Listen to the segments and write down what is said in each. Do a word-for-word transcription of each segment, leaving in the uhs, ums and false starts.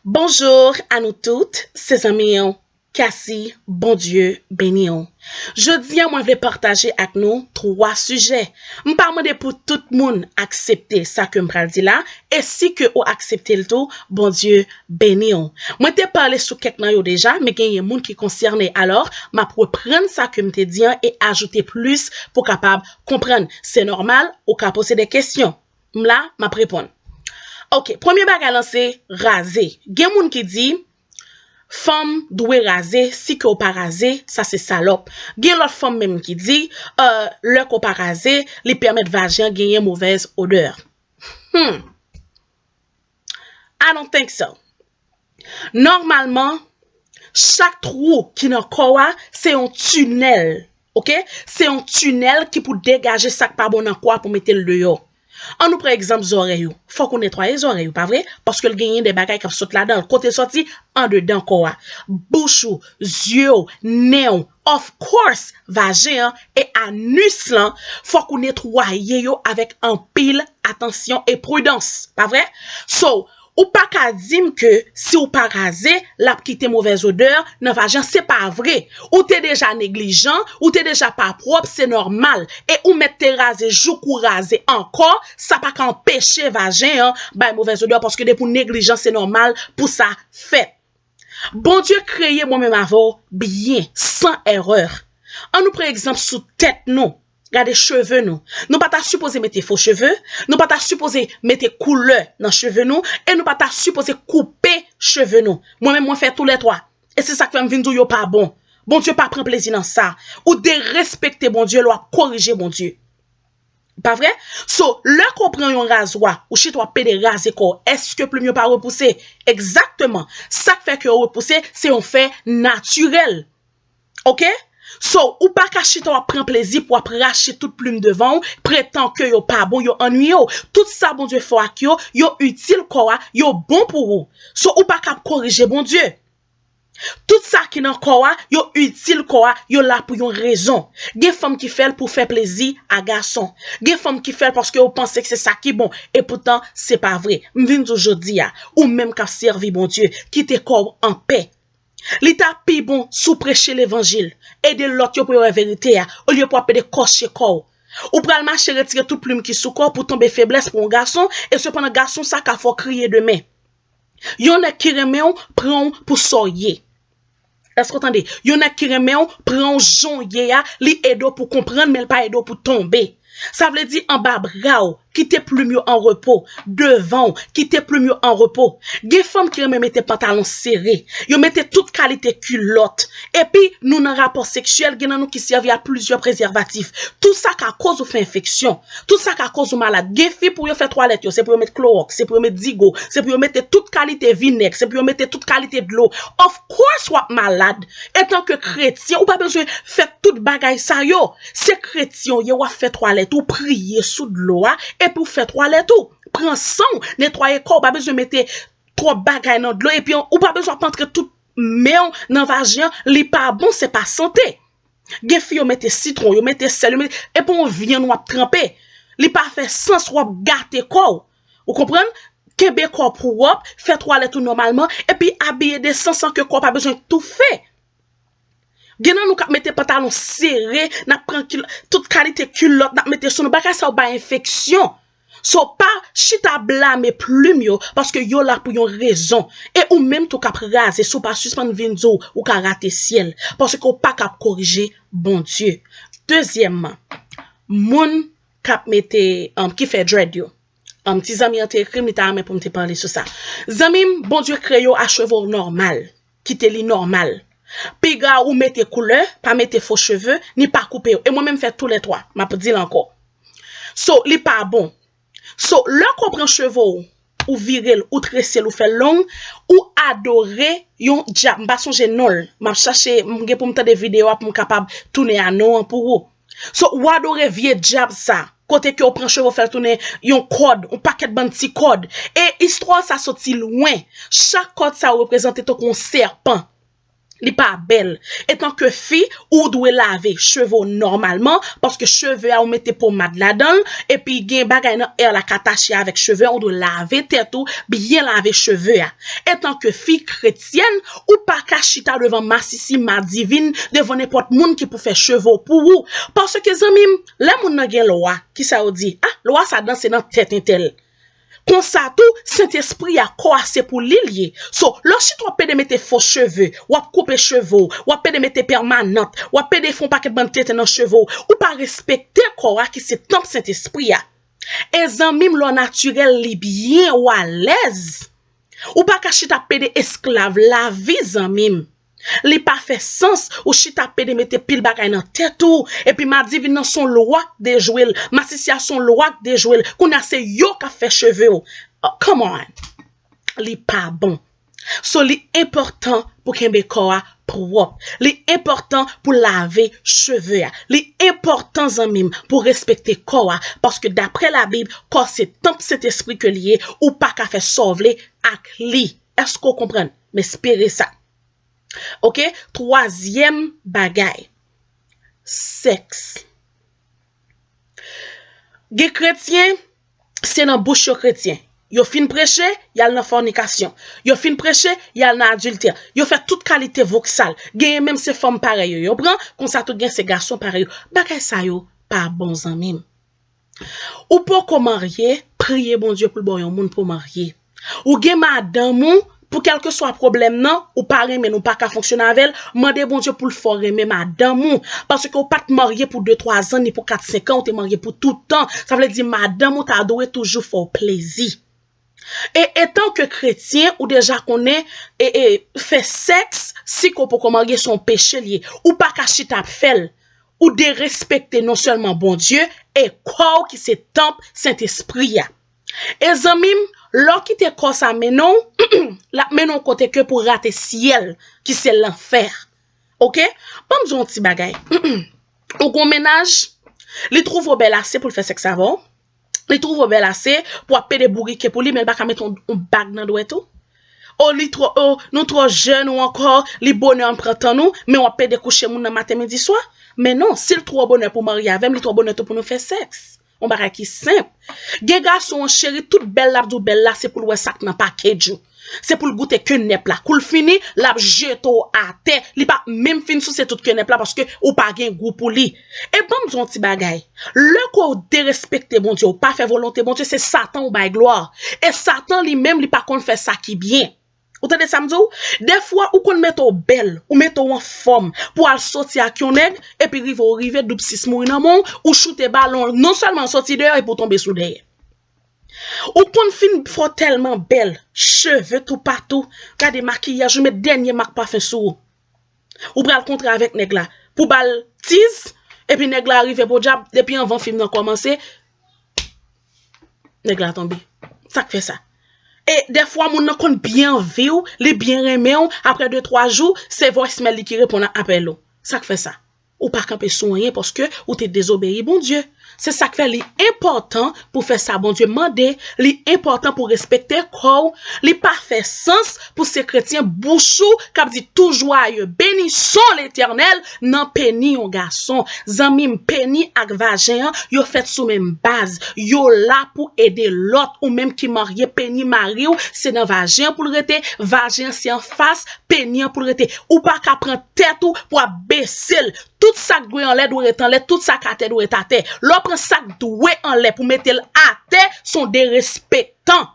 Bonjou a nou tout, se zanmi w Cassie, Bondye beni w. Jodi a mwen vle pataje ak nou twa sijè. M pa mande pou tout moun aksepte sa ke m pral di la, e si ke ou aksepte l tou, Bondye beni w. Mwen te pale sou kèk nan yo deja, men genyen moun ki konsène, alò m ap reprann sa ke m te di an e ajoute plis pou kapab konprann. Se nòmal, ou ka poze de kesyon. M la, m ap reponn. Ok, premye bagay lan se raze. Gen moun ki di, fanm dwe raze, si ke w pa raze, sa se salòp. Gen lòt fanm menm ki di, euh, lè ke w pa raze, li pèmèt vajen an genyen movèz odè. Hmm. I don't think so. Nòmalman, chak twou ki nan kò w a, se yon tinèl, ok? Se yon tinèl ki pou degaje sa k pa bon nan kò a pou mete l deyò. Ann nou pran egzanp zòrèy ou. Fòk ou netwaye zòrèy ou, pa vre? Paske l genyen de bagay k ap sot ladan l. Kote l sòti? Andedan kò a. Bouch ou, zye w, nen w, of course, vajen an e anis lan, fòk ou netwaye yo avèk anpil atansyon e pridans, pa vre? So, ou pa ka di m ke si w pa raze, l ap kite movèz odè nan vajen an, se pa vre. Ou te deja neglijan, ou te deja pa pwòp, se nòmal. E ou mèt te raze, jouk ou raze ankò, sa pa ka anpeche vajen an bay movèz odè, paske depi w neglijan, se nòmal pou sa fèt. Bondye kreye mwen menm avè w byen, san erè. Ann nou pran egzanp sou tèt nou. Gade cheve nou. Nou pa ta sipoze mete fo cheve, nou pa ta sipoze mete koulè nan cheve nou, e nou pa ta sipoze koupe cheve nou. Mwen menm, mwen fè toulètwa. E se sa k fè m vin di w yo pa bon. Bondye pa pran plezi nan sa. Ou derespekte Bondye lè w ap korije Bondye. Pa vre? So, lè ke w pran yon razwa, ou chita w ap pede raze kò w, èske plim yo pa repouse? Egzakteman. Sa k fè ke yo repouse, se yon fè natirèl. Ok? So, ou pa ka chita w ap pran plezi pou w ap rache tout plim devan w, pretan ke yo pa bon, yo annuiye w. Tout sa Bondye fè w ak yo, yo itil kò a, yo bon pou ou. So, ou pa ka ap korije Bondye. Tout sa ki nan kò a, yo itil kò a, yo la pou yon rezon. Gen fanm ki fè l pou fè plezi a gason. Gen fanm ki fè l paske yo panse ke se sa ki bon, e poutan, se pa vre. M vin di w jodi a, ou menm k ap sèvi Bondye, kite kò w anpè. Li ta pi bon si w preche levanjil, ede lòt yo pou yo wè verite a, olye pou w ap pede kòche kò w. Ou pral mache retire tout plim ki sou kò w pou tonbe feblès pou yon gason, e sepandan gason sa ka fè w kriye demen. Yon nèg ki renmen w, pran w pou sa w ye. Èske w tande? Yon nèg ki renmen w, pran w jan w ye a, li ede w pou konprann, men l pa ede w pou tonbe. Sa vle di anba bra w, kite plim yo an repo. Devan w, kite plim yo an repo. Gen fanm ki renmen mete pantalon sere. Yo mete tout kalite kilòt. Epi, nou nan rapò seksyèl, gen nan nou ki sèvi a plizyè prezèvatif. Tout sa ka koz ou fè enfeksyon. Tout sa ka koz ou malad. Gen fi pou yo fè twalèt yo, se pou yo met klowòks, se pou yo met digo, se pou yo mete tout kalite vinèg, se pou yo mete tout kalite dlo. Of course, w ap malad. Etanke kretyen, ou pa bezwen fè tout bagay sa yo. Se kretyen w ye, w ap fè twalèt ou, priye sou dlo a, epi w fè twalèt ou. Pran san w, netwaye kò w, ou pa bezwen mete twòp bagay nan dlo, epi ou pa bezwen ap antre tout men w nan vajen an, li pa bon, se pa sante. Gen fi yo mete sitwon, yo mete sèl, yo mete, epi yon vyann w ap tranpe. Li pa fè sans, w ap gate kò w. Ou konprann? Kenbe kò w pwòp, fè twalèt ou nòmalman, epi abiye desan san ke kò w pa bezwen toufe. Gen nan nou k ap mete pantalon sere, n ap pran kil-, tout kalite kilòt, n ap mete sou nou. Bagay sa yo bay enfeksyon. So, pa chita blame plim yo, paske yo la pou yon rezon. E ou menm tou k ap raze, si w pa sispann vin di w, ou ka rate syèl, paske w pa ka ap korije Bondye. Dezyèmman, moun k ap mete, um, ki fè dread yo. Um, ti zanmi an te ekri m, li ta renmen pou m te pale sou sa. Zanmi m, Bondye kreye w a cheve w nòmal. Kite li nòmal. Piga ou mete koulè, pa mete fo cheve, ni pa koupe yo. E mwen menm fè toulètwa. M ap di l ankò. So, li pa bon. So, lè ke w pran cheve w, ou vire l, ou trese l, ou fè l long, ou adore yon dyab. M pa sonje non l. M ap chache, m gen pou m tande videyo a pou m kapab tounen a non an pou ou. So, ou adore vye dyab sa. Kote ke w pran cheve w fè l tounen yon kòd, yon pakèt bann ti kòd. E istwa sa soti lwen. Chak kòd sa yo reprezante tankou yon sèpan. Li pa bèl. Etanke fi, ou dwe lave cheve w nòmalman, paske cheve a ou mete pomad ladan l, epi gen bagay nan air la k atache avèk cheve a, ou dwe lave tèt ou, byen lave cheve a. Etanke fi kretyèn, ou pa ka chita devan masisi, madivin, devan nenpòt moun ki pou fè cheve w pou ou. Paske, zanmi m, lè moun nan gen lwa, kisa yo di? Ah, lwa sa danse nan tèt entèl. Konsa tou, Sentespri a, kò a se pou li l ye. So, lè w chita w ap pede mete fo cheve, w ap koupe cheve w, w ap pede mete pèmanant, w ap pede fè yon pakèt bann tenten nan cheve w, ou pa respekte kò a ki se tanp Sentespri a. E zanmi m, lè w natirèl, li byen, w alèz. Ou pa ka chita ap pede esklav lavi, zanmi m. Li pa fè sans ou chita ap pede mete pil bagay nan tèt ou, epi madivin nan se yon lwa k dejwe l, masisi a se yon lwa k dejwe l, kounye a se yo k ap fè cheve w. Oh, come on! Li pa bon. So, li enpòtan pou kenbe kò a pwòp. Li enpòtan pou lave cheve a. Li enpòtan, zanmi m, pou respekte kò a, paske daprè Labib, kò se tanp Sentespri ke li ye, ou pa ka fè sa w vle ak li. Èske w konprann? M espere sa. Oke? Twazyèm bagay, sèks. Gen kretyen, se nan bouch yo kretyen. Yo fin preche, y al nan fònikasyon. Yo fin preche, y al nan adiltè. Yo fè tout kalite vòksal. Genyen menm se fanm parèy yo, yo pran, konsa tou gen se gason parèy yo. Bagay sa yo pa bon, zanmi m. Ou poko marye, priye Bondye pou l ba w yon moun pou w marye. Ou gen madanm ou, pou kèlkeswa pwoblèm nan, ou pa renmen l, ou pa ka fonksyone avè l, mande Bondye pou l fè w renmen madanm ou. Paske ou pa t marye pou de, twa zan, ni pou kat, senk an, ou te marye pou tout tan. Sa vle di madanm ou ta dwe toujou fè w plezi. E etanke kretyen, ou deja konnen, e, e, fè sèks, si ke w poko marye, se yon peche l ye. Ou pa ka chita ap fè l. Ou derespekte non sèlman Bondye e kò w ki se tanp Sentespri a. E zanmi m, lè w kite kò sa mennen w, l ap mennen w kote ke pou rate syèl, ki se lanfè. Oke? Ban m di w yon ti bagay. Ou gon mennaj, li twouve w bèl ase pou l fè sèks avè w. Li twouve w bèl ase pou w ap pede bourike pou li, men l pa ka mete yon, yon bag nan dwèt ou. O, li twò, o, nou twò jèn ou ankò, li bonè ann pran tan nou, men w ap pede kouche moun nan maten, midi, swa. Men non, si l twò bonè pou w marye avè m, li twò bonè tou pou nou fè sèks. Yon bagay ki senp. Gen gason an cheri, tout bèl l ap di w bèl la, se pou l wè sa k nan package ou. Se pou l goute kenèp la. Kou l fini, l ap jete w atè. Li p ap menm fin souse tout kenèp la paske ou pa gen gou pou li. E ban m di w yon ti bagay. Lè ke w derespekte Bondye, ou pa fè volonte Bondye, se Satan ou bay glwa. E Satan li menm, li pa konn fè sa ki byen. Ou tande sa m di w? Dèfwa, ou konn mete w bèl, ou mete w anfòm pou al soti ak yon nèg, epi rive ou rive, doub sis mouri nan men w, ou choute balon, non sèlman l soti deyò, epi w tonbe sou dèyè. Ou konn fin fè w tèlman bèl, cheve toupatou, gade makiyaj ou, met dènye mak pafen sou ou. Ou pral kontre avèk nèg la pou ba l tiz, epi nèg la rive podyab, depi anvan fim nan kòmanse, nèg la tonbe. Sa k fè sa? E dèfwa moun nan konn byen anvi w, li byen renmen w, apre de, twa jou, se voicemail li ki reponn ak apèl ou. Sa k fè sa? Ou pa kanpe sou anyen paske ou te dezobeyi Bondye. Se sa k fè li enpòtan pou fè sa Bondye mande, li enpòtan pou respekte kò w, li pa fè sans pou se kretyen bouch ou k ap di tou jwaye, benison Letènèl, nan peni yon gason. Zanmi m, peni ak vajen an, yo fèt sou menm baz. Yo la pou ede lòt. Ou menm ki marye, peni mari w, se nan vajen an pou l rete, vajen an se anfas peni an pou l rete. Ou pa ka pran tèt ou pou ap bese l. Tout sa k dwe anlè dwe ret anlè, tout sa k atè dwe ret atè. Lè w pran sa k dwe anlè pou mete l atè, se yon derespektan.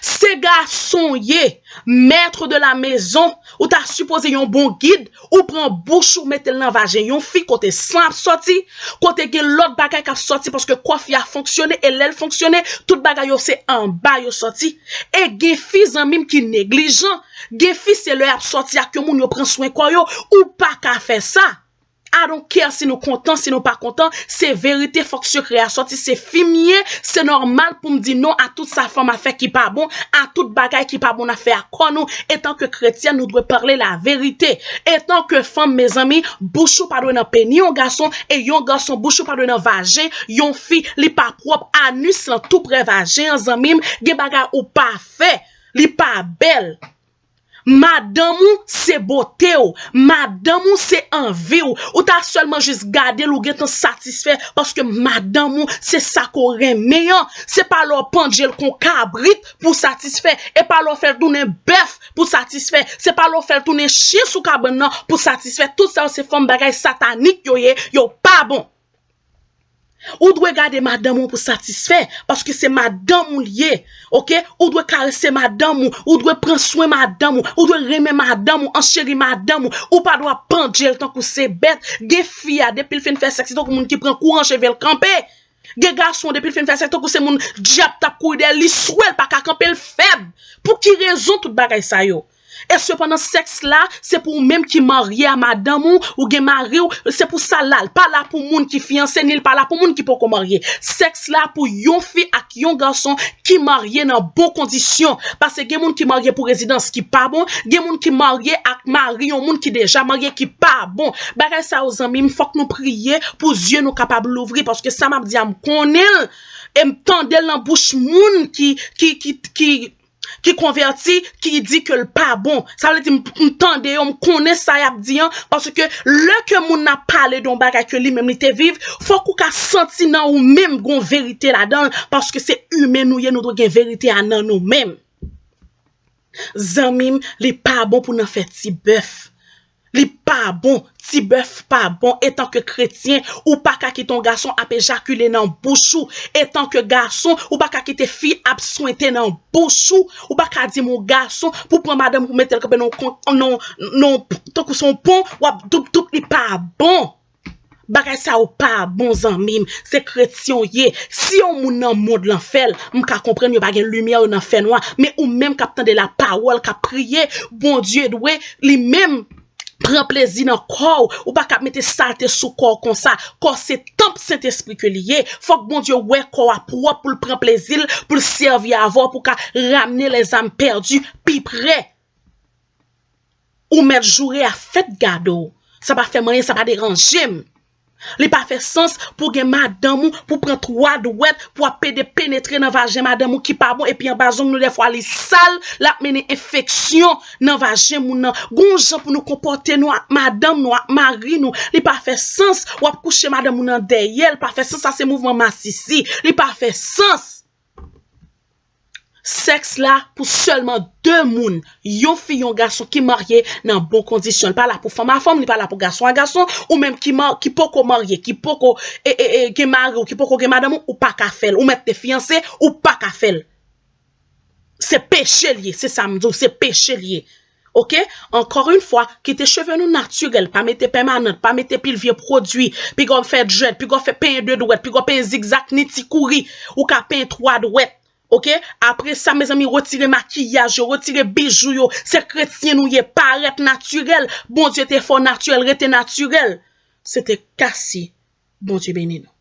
Se gason w ye, maître de la maison, ou ta sipoze yon bon gid, ou pran bouch ou mete l nan vajen yon fi kote san ap sòti, kote gen lòt bagay k ap sòti paske kò fi a fonksyone e lè l fonksyone, tout bagay yo se anba yo sòti. E gen fi zanmi m ki neglijan, gen fi se lè y ap sòti ak yon moun yo pran swen kò yo, ou pa ka fè sa. I don't care si nou kontan, si nou pa kontan, se verite, fòk sekrè a sòti, se fi m ye, se nòmal pou m di non a tout sa fanm ap fè ki pa bon, a tout bagay ki pa bon n ap fè ak kò nou. Etanke kretyèn, nou dwe pale la verite. Etanke fanm, mezanmi, bouch ou pa dwe nan peni yon gason, e yon gason, bouch ou pa dwe nan vajen yon fi, li pa pwòp, anis lan tou prè vajen an, zanmi m, gen bagay ou pa fè, li pa bèl. Madanm ou se bote w, madanm ou se anvi w. Ou ta sèlman jis gade l, ou gentan satisfè paske madanm ou se sa ke w renmen an. Se pa lè w pandje l kon kabrit pou w satisfè, e pa lè w fè l tounen bèf pou w satisfè, se pa lè w fè l tounen chen sou kabann nan pou w satisfè. Tout sa yo se fòm bagay satanik yo ye, yo pa bon. Ou dwe gade madanm ou pou satisfè, paske se madanm ou l ye, oke? Ou dwe karese madanm ou, ou dwe pran swen madanm ou, ou dwe renmen madanm ou, ancheri madanm ou. Ou pa dwe ap pandje l tankou se bèt. Gen fi a, depi l fin fè sèks, se tankou moun ki pran kouran cheve l kanpe. Gen gason, depi l fin fè sèks, tankou se moun dyab t ap kouri dèyè l, li swe l pa ka kanpe, l fèb. Pou ki rezon tout bagay sa yo? E sepandan, sèks la, se pou ou menm ki marye a madanm ou, ou gen mari w, se pou sa l la. L pa la pou moun ki fiyanse, ni l pa la pou moun ki poko marye. Sèks la pou yon fi ak yon gason ki marye nan bon kondisyon. Paske gen moun ki marye pou rezidans ki pa bon, gen moun ki marye ak mari yon moun ki deja marye ki pa bon. Bagay sa yo, zanmi m, fòk nou priye pou zye nou kapab louvri, paske sa m ap di a, m konnen l, e m tande l nan bouch moun ki, ki, ki, ki, ki konvèti, ki di ke l pa bon. Sa vle di, m, m tande yo, m konnen sa y ap di an, paske lè ke moun nan ap pale de yon bagay ke li menm li te viv, fòk ou ka santi nan ou menm gon verite ladan l, paske se imen nou ye, nou dwe gen verite a nan nou menm. Zanmi m, li pa bon pou n fè ti bèf. Li pa bon, ti bèf pa bon. Etanke kretyen, ou pa ka kite yon gason ap ejakile nan bouch ou. Etanke gason, ou pa ka kite fi ap swente nan bouch ou. Ou pa ka di m yon gason pou pran madanm pou mete l kanpe nan, nan, nan, tankou se yon pon, w ap doup doup, li pa bon. Bagay sa yo pa bon, zanmi m. Se kretyen w ye. Si yon moun nan mond lan fè l, m ka konprann yo pa gen limyè, yo nan fènwa. Men ou menm k ap tande lapawòl, k ap priye, Bondye dwe li menm pran plezi nan kò w. Ou pa ka ap mete salte sou kò w konsa. Kò se tanp Sentespri ke li ye. Fòk Bondye wè kò a pwòp pou l pran plezi l, pou l sèvi avè w, pou w ka ramne lèzam pèdi pi pre. Ou mèt joure a fèt gade w. Sa pa fè m anyen, sa pa deranje m. Li pa fè sans pou gen madanm ou, pou pran twa dwèt, pou ap pede penetre nan vajen madanm ou ki pa bon, epi anba zong nou dèfwa li sal, l ap mennen enfeksyon nan vajen moun nan. Gon jan pou nou konpòte nou ak madanm nou, ak mari nou. Li pa fè sans, w ap kouche madanm ou nan dèyè, li pa fè sans, sa se mouvman masisi. Li pa fè sans. Sèks la pou sèlman de moun, yon fi, yon gason ki marye nan bon kondisyon. Li pa la pou fanm a fanm, li pa la pou gason a gason, ou menm ki ma-, ki poko marye, ki poko, e, e, e, gen mari w, ki poko gen madanm ou, ou pa ka fè l. Ou mèt te fiyanse, ou pa ka fè l. Se peche l ye, se sa m di w, se peche l ye. Oke? Encore une fois, kite cheve nou natirèl, pa mete pèmanant, pa mete pil vye pwodui, piga w fè dread, piga w fè penyen de dwèt, piga w penyen zigzag, ni ti kouri, ou ka penyen twa dwèt. Oke? Apre sa, mezanmi, retire makiyaj yo, retire bijou yo. Se kretyen nou ye, parèt natirèl. Bondye te fè w natirèl, rete natirèl. Se te Cassie. Bondye beni nou.